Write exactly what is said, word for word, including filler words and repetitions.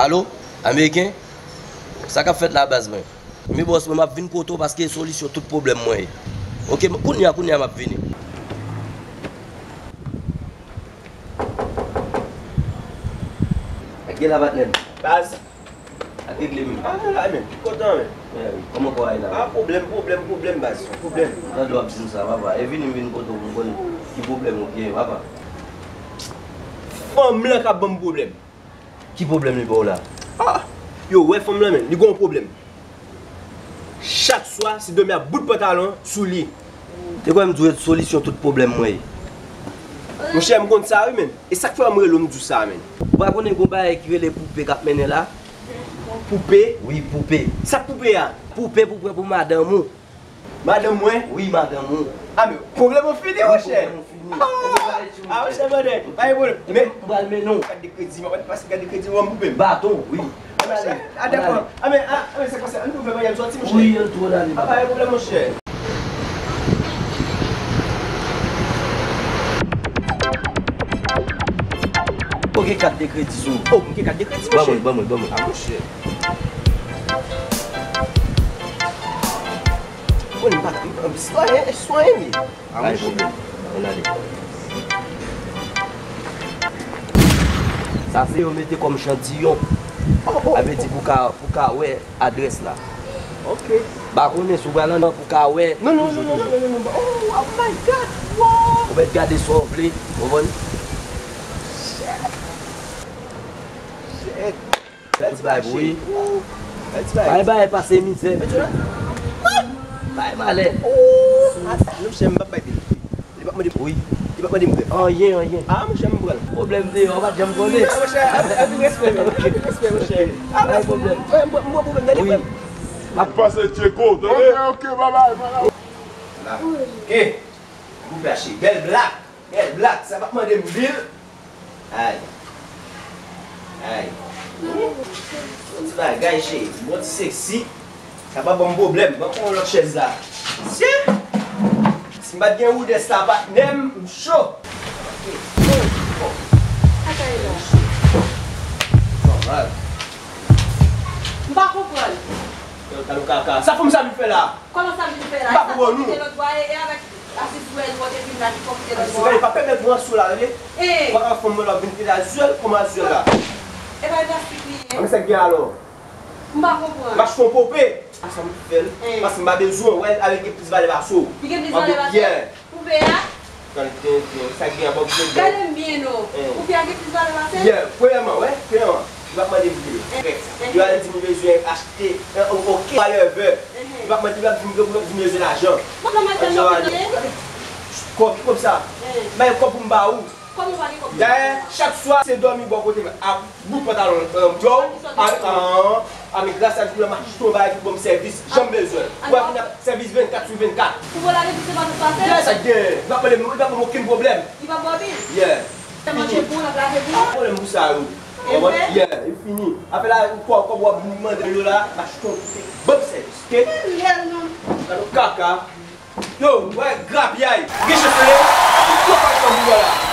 Alo, Ameriken? Sa k ap fèt la, baz mwen? Men bòs mwen, m ap vin kote w paske e solisyon tout pwoblèm mwen ye. Oke, kounye a, kounye a, m ap vini. Gen la, patnè m. Baz. Ak regle m. Ah, la menm, ki kontan menm. Eh, kòman kò a ye la? Ah, pwoblèm, pwoblèm, pwoblèm, baz. Pwoblèm. Tande w ap di m sa, papa. E vini m vin kote w pou m konn ki pwoblèm ou gen, papa. Fanm lan k ap ban m pwoblèm. Ki pwoblèm li ba w la? Ah, yo, wè fanm lan menm, li gen yon pwoblèm. Chak swa, se dòmi ak bout pantalon sou li. Te kwè m di w e solisyon tout pwoblèm mwen ye. Monchè, m konn sa wi, menn. E sa k fè m rele w, m di w sa, menn. Ou pa konnen gon bagay ki rele poupe k ap mennen la? Poupe? Wi, poupe. Sa k poupe a? Poupe pou pran pou madanm ou. Madanm mwen? Wi, madanm ou. Ah, men pwoblèm ou fini, monchè. Wi, pwoblèm ou fini. Ah, monchè, brother, pa gen pwoblèm. Men m pral mennen w. Kat de kredi, m ap pase kat de kredi, ou ban m poupe m. Baton, wi. Ann ale. A, dakò. Ann ale. A, men, a, a, men, se konsa. Ann tou fè bagay, ann sòti, monchè. Wi, ann tou, ann ale, papa. A, pa gen pwoblèm, monchè. Ou gen kat de kredi sou ou? Oh, m gen kat de kredi, monchè. Ban mwen, ban mwen, ban mwen. A, monchè. Bon, m pa t, sitwayen, sitwayen li. A, monchè. Pa gen pwoblèm. Ann ale. Sa se yo mete kòm chantiyon. Oh, oh, oh. Sa vle di pou ka, pou ka wè adrès la. Ok. M pa konnen si w pral anndan pou ka wè. Non, non, non, non, non, non, non, non. Oh, oh my God, wow. Ou mèt gade sa w vle, ou konprann? Shit. Shit. Tout bagay pou wi. Bay bagay pase mizè, mesye. Bay malè. Oh, ah, non, monchè, m p ap bay bil. Li p ap mande m. Wi. Li p ap mande m prè. Anyen, anyen. Ah, monchè, m pran l. Pwoblèm deyò, ou pa t janm konnen. Ah, monchè, anpil respè, men. Anpil respè, monchè. Ah, bay pwoblèm. Wi, m pran, m pran pwoblèm, gade frè m. M ap pase Tcheko, tande? Ok, ok, bye bye, bye bye. La. Ok. Goup lache. Bèl blak. Bèl blak, sa p ap mande m bil. Ay. Ay. Bon ti bagay, cheri. Bon ti seksi. Sa p ap ban m pwoblèm. Ban m pran yon lòt chèz la. Mesye! Si m pa t gen woudès la, patnè m, m cho. Ok. Bon. Atay la. Nòmal. M pa konprann. Yo, tande kaka. Sa fanm sa vin fè la? Kòman sa vin fè la? M pa konprann, non. Kite lòt bwa e, e avèk asis dwèl ou te vin la ki kòkite lòt bwa? Asis dwèl, pa pèmèt mwen sou la, tande? Eh. Ou pa ka fanm mwen la vin kite asis dwèl, kòman asis dwèl la? E pa plastik li ye. An, men sa k gen alò? M pa konprann. M achte yon pope. A sa m fè l. Eh. Paske m pa bezwen wè l avèk gen plis valè pase w. Li gen plis valè pase w? Yeah. Poupe a? Gade, gade, gade, sa gen anba pou gade. Gade m byen non. Eh. Poupe a gen plis valè pase l? Yeah, premyèman, wè, premyèman, li p ap mande m bil. Eh, eh. Li va di m bezwen achte, eh, o-, oke, whatever. Eh, eh. Li p ap mande, li p ap di m, li p ap di m bezwen lajan. Bon, nan madanm nan kote? Kòb, kòb sa. Eh. Bay kòb pou m ba ou. Kòb ou pa gen kòb? Dayè, chak swa, se dòmi bò kote m ak bout pantalon, eh, djòl, a, a, a, men gras a Dye, m achte yon bagay ki ban m sèvis, jan m bezwen. Ou wè kounye a, sèvis vennkat sou vennkat. Pou vòlè depi se pa nou pase? Yeah, sa gen. Li p ap mande m, li p ap ban m okenn pwoblèm. Li p ap ba w bil? Yeah. Fini. Manje pou w, l ap lave pou w. Pa pwoblèm pou sa yo. Ou konprann? Yeah, e fini. Apre la, kòb, kòb w ap mande yo la, m achte yon, ban m sèvis, ok? Gade kaka. Yo, wè, grapyay. Gen chans, tande. Tout twòp ak fanm pou la.